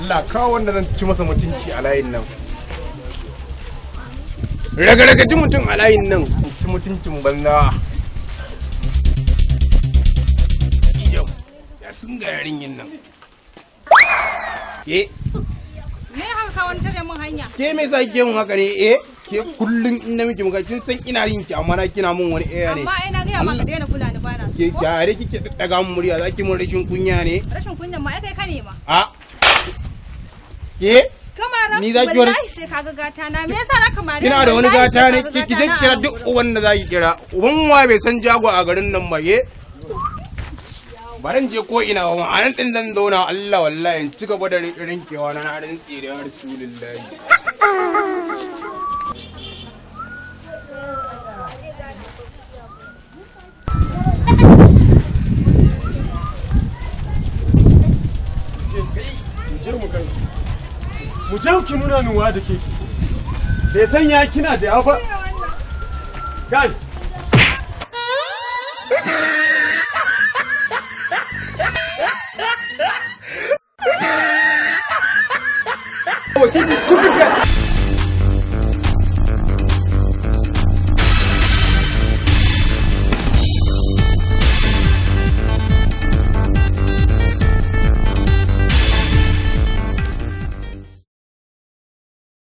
Allah kawo wanda zan ci masa mutunci a layin nan. Raga-raga ci mutum a layin nan, ci mutuncin banza. Ijam, ya sun ga yarinyin nan. Ke, Me haka ka wani tare mun hanya? Ke me yasa kike mun haka ne? Eh, ke kullum in na miki muka kin san ina yin ki amma na kina mun wani eh ne. Amma ai na gaya maka daina kula ni bana so. Ke Ko? kyare kike daga mun murya, zaki mun rashin kunya ne? Rashin kunyan ma ai kai ka nema. A. Ke Kamara Ni za ki wani- wallahi sai kaga gata na. Me yasa na kamare? Kina da wani Wallahi gata sai ne? kaga Ki ki gata je na ki kira a duk gurin. uban da zaki kira. Uban wa bai san jago a garin nan ba ye. Baran je ko ina ba ma anan din zan zauna, Allah wallahi in ci gaba da rinkewa na na rantsi da Rasulullahi. Mu je mu kai. Mu je ki nuna min wa da ke. Bai san ya kina da ya ba. Kai. Oh, see this stupid guy.